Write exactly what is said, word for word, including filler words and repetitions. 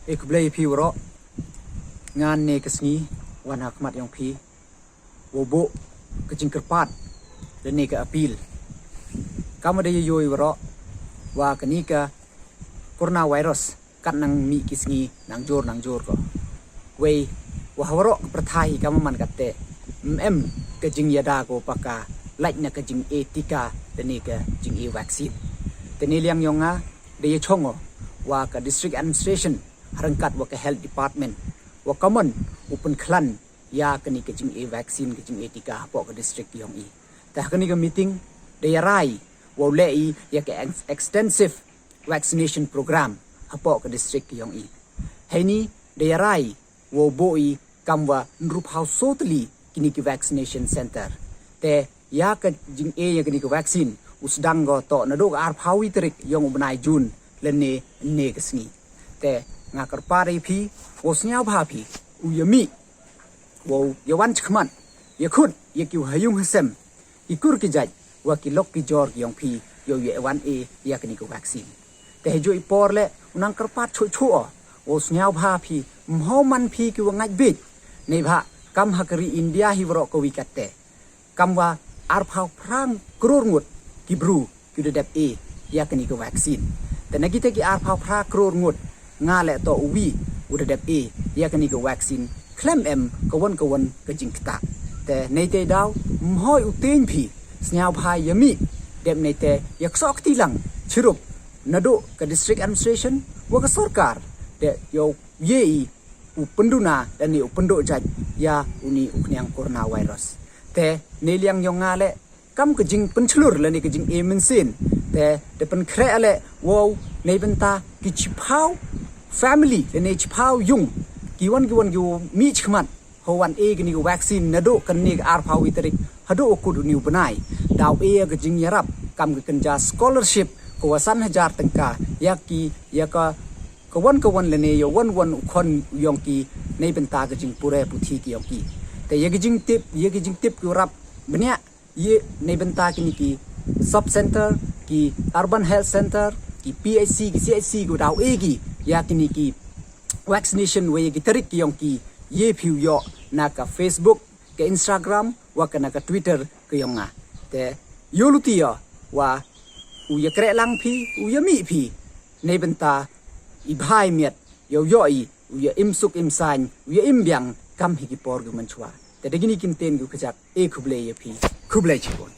E khublei phi waroh. Nga ynne ka sngi wan ha khmat yong phi wow booh ka jingkyrpad lane ka appeal. Kam wa da yoh i waroh wa kani ka coronavirus kat nang mih ki sngi nang jur nang jur ko. Wei wa ha waroh ka pyrthai hi kam wa man katte, ym em ka jingyada ko pa ka lait na ka jinge tika lane ka jinge vaccine. Te neiliang yong nga da yachong o wa ka district administration ha ryngkat wa ka health department wa kammon u pynkhlan ya kani ka jinge vaccine, ka jinge tika hapoh ka district yong i. Te ha kani ka meeting da yarai wow leh i ya ka ex-, extensive vaccination program hapoh ka district yong i. Heini da yarai wow booh i kam wa ynru phaw soo tylli kini ki vaccination center. Te ya ka jinge ya kani ka vaccine u sdang ko toh naduh ka arphaw wi tarik yong u bnai June lane ynne ka sngi. Te nga kyrpad i phi wow sngewbha phi u yamih wow yawan chakhmat, yakhut ya ki wa ha yung ha sem, ki kur ki jait wa ki lok ki jor ki yong phi yow yawan e ya kani ka vaccine. Te ha jooh i por leh u nang kyrpad chooh chooh o wow sngewbha phi, ym hoi man phi ki wa ngait beit. Neibhah kam ha ka ri India hi waroh kawi katte kam wa arphaw phra klur ngut ki bru ki da dep e ya kani ka vaccine. Te na kita ki arphaw phra klur ngut, nga leh toh u wi u da dep e ya kani ka vaccine khlem em ka won ka won ka jingktah. Te neite daw ym hoi u tieñ phi, sngewbha yamih, dep neite ya ksoh kti lang chirup naduh ka district administration wa ka sorkar, te yow ye i u pynduna lane u pynduh jait ya uni u khñiang coronavirus. Te neiliang yong nga leh kam ka jingpynchlur lane ka jinge mynsiem, te da pynkhreh leh wow neibynta ki chiphaw family lane chiphaw yung ki won ki won ki wow mih chakhmat ha wan e kani ka vaccine naduh kani ka arphaw wi tarik haduh wa kut uni u bnai, daw e ya ka jingyarap kam ka kynja scholarship ka wa san hajar tyngka ya ki, ya ka ka won ka won lane ya won won u khon u yong ki neibynta ka jingpule puthi ki yong ki. Te ya ka jingtip, ya ka jingtip ki u rap bniah ye neibynta kini ki sub center, ki urban health center, ki P H C, ki C H C, ki daw e ki ya kini ki vaccination, wei ya ki tarik ki yong ki ye phi u yoh na ka Facebook, ka Instagram wa ka na ka Twitter ka yong nga. Te yow luti o wa u yakreh lang phi, u yamih phi neibynta i bha i miat, yow yoh i u ya im suk im saiñ, u ya im biang kam hi ki por ki mynchwa. Te da kini ki ktien ki u khajak, e khublei ya phi, khublei chibun.